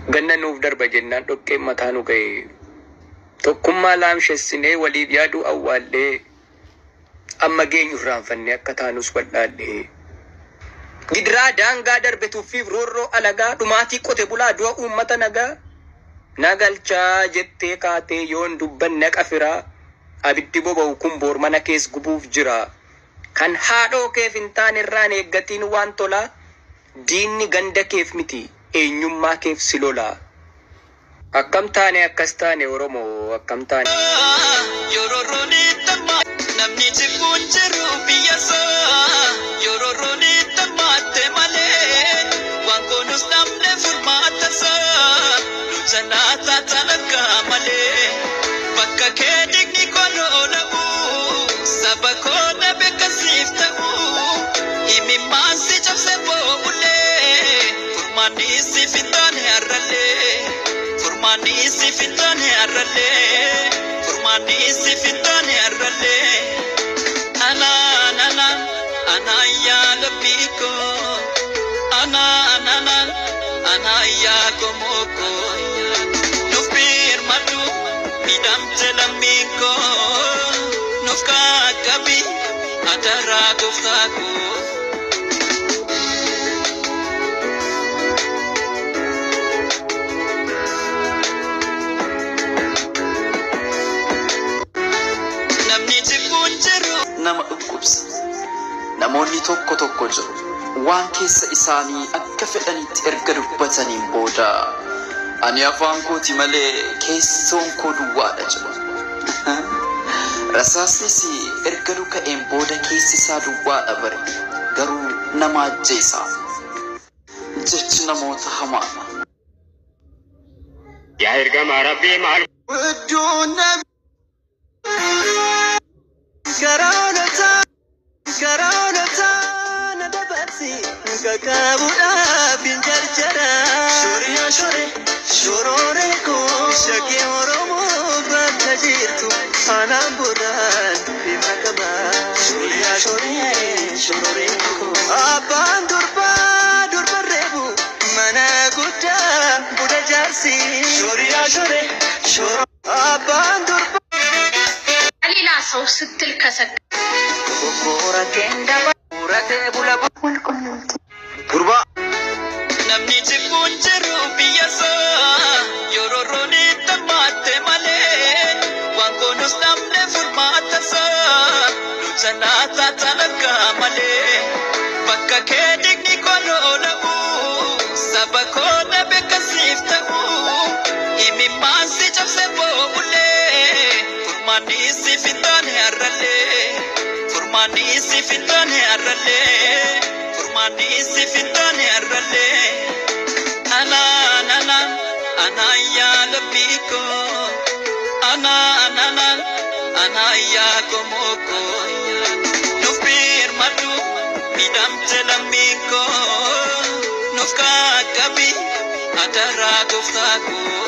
Ganna nuuf darba jennaan dhoqqeen mataa nu ga'e. Tokkummaa laamshessinee waliif yaaduu awwaallee amma geenyu irraanfannee akka taanus wallaallee. Gidiraa daangaa darbe tuffiif roorroo alagaa dhumaatii qote bulaa du'a uummata nagaa. Nagalchaa jettee kaatee yoon dubbanne qafiraa abiddi boba'u kun boor mana kees gubuuf jira. Kan haadhoo keef hin taane irraan eeggatiin waan tolaa diinni ganda keef miti eenyummaa keef si lola. Akkam taane akkas taane Oromoo akkam taane. Namni jibbuun jiru biyya isaa yeroo roonitti maatte malee waan koonus dhabne furmaata isaa nu jalaa taataan akka malee bakka kee digni koon oola'u saba koo dhabe kasiif ta'u imimmaan si cabse boo'ulee furmaanni siif hin taane har'allee furmaanni siif hin taane har'allee furmaanni siif hin taane har'allee. Anaan anaan anaan yaa lammii koo anaan anaan anaan yaa qomoo koo nuuf birmadhu miidhamte lammiin koo nuuf qaqqabi adaraa gooftaa koo. Namni jibbuun jiru. Nama dhukkubsa. Namoonni tokko tokko jiru. Waan keessa isaanii akka fedhanitti erga dubbataniin booda ani afaan kooti malee keessoon koo duwwaadha jedhu. Rasaasnis erga dhuka'een booda keessi isaa duwwaadha bare garuu nama ajjeesa. Jechi namoota hamaadha. Yaa ergamaa Rabbii maal Abbaan durbaa durba reebu mana guddaa buda jaarsi. Shoriyaa shoree shoroo abbaan durbaa. ሌላ ሰው ስትል ከሰከ Gurbaa. Namni jibbuun jiru biyya isaa yeroo roonitti maatte malee waan koonus dhabne furmaata isaa nu jalaa taataan akka malee bakka kee digni koon oola'u saba koo dhabe kasiif ta'u imimmaan si cabse boo'ulee furmaanni siif hin taane har'allee furmaanni siif hin taane har'allee furmaanni siif hin taane har'allee. Anaan anaan anaan yaa lammii koo anaan anaan anaan yaa qomoo koo nuuf birmadhu miidhamte lammiin koo nuuf qaqqabi adaraa gooftaa koo.